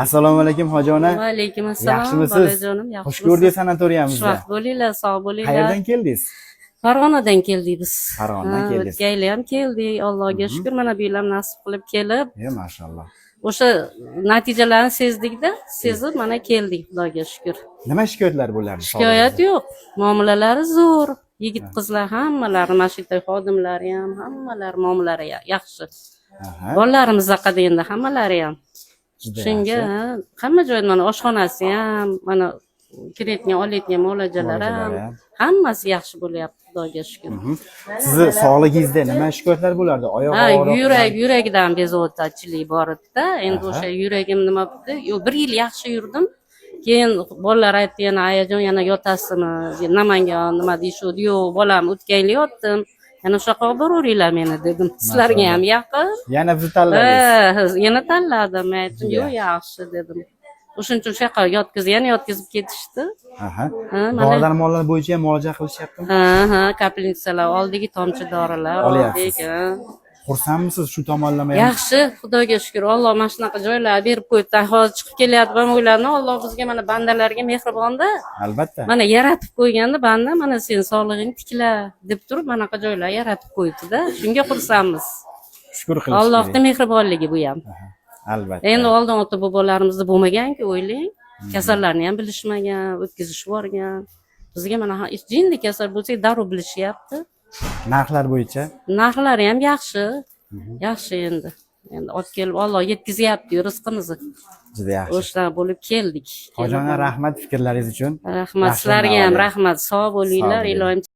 Assalomu alaykum, hoji ona. Va alaykum assalom. Yaxshimisiz? Bolajonim, Xush yaxshimisiz? ko'rdik sanatoriyamizda. Xushvaqt bo'linglar, sog' bo'linglar. Qayerdan keldingiz? Farg'onadan keldik biz. Farg'onadan Ha, keldingiz. O'tgan yili ham keldik, Allohga shukr, mana bu yil ham nasib qilib kelib, E, mashalloh. o'sha natijalarni sezdikda, sezib mana keldik, Xudoga shukr. Nima shikoyatlar bo'lardi? Shikoyat yo'q, muomalalari zo'r. Yigit qizlar hammalari, mana shu yerda xodimlari ham, hammalari muomalalari yaxshi. Bolalarimiz haqida endi hammalari ham. Juda Shunga yaxshi. ha, hamma joyda mana oshxonasi ham, mana kiritgan, olayotgan muolajalari ham, Muolajalari ham. hammasi yaxshi bo'lyapti, Xudoga shukur. Sizni sog'lig'ingizda nima shikoyatlar bo'lardi? Oyoq Ha, og'riq. yurakdan bezovtachilik bor edi-da. Endi o'sha yuragim nima bo'ldi? Yo'q, bir yil yaxshi yurdim. Keyin bolalar aytdi, yana ayajon yana yotasizmi? Namangan nima deyishuvdi. Yo'q, bolam, o'tgan yil yotdim. Yana o'sha yoqqa olib boraveringlar meni dedim. Sizlarga ham yaqin. Yana bizni tanladingiz. Ha, yana tanladim. Aytdim, Juda yo'q, yaxshi dedim. O'shuning uchun o'sha yoqqa yotqizib, yana yotqizib ketishdi. Ha, mana Dori darmonlar bo'yicha ham muolaja qilishyaptimi? Ha, капельница lar oldik, tomchi dorilar Olyapsiz. oldik. Ha. Xursandmisiz shu tomonlama ham? Yaxshi, Xudoga shukur. Alloh mana shunaqa joylar berib qo'yibdi. Hozir chiqib kelyapman, o'yladim, Alloh bizga mana bandalarga mehribonda. Albatta. Mana yaratib qo'yganda banda, mana sen sog'lig'ingni tikla deb turib, manaqa joylar yaratib qo'yibdi-da. Shunga xursandmiz. Shukur qilish Allohning kerak. mehribonligi bu ham. Albatta. Endi oldin ota bobolarimizda bo'lmagan-ku, o'ylang. Kasallarni ham bilishmagan, o'tkazishib yuborgan. Bizga mana jinni kasal bo'lsak darrov bilishyapti. Narxlar bo'yicha Narxlari ham yaxshi. Yaxshi endi. Endi olib kelib Alloh yetkazyapti rizqimizni. Juda yaxshi. O'sha bo'lib keldik. Hoji ona, rahmat fikrlaringiz uchun. Rahmat Yaxshi sizlarga ham oling. rahmat. Sog' bo'linglar, Sog' bo'ling. iloyim.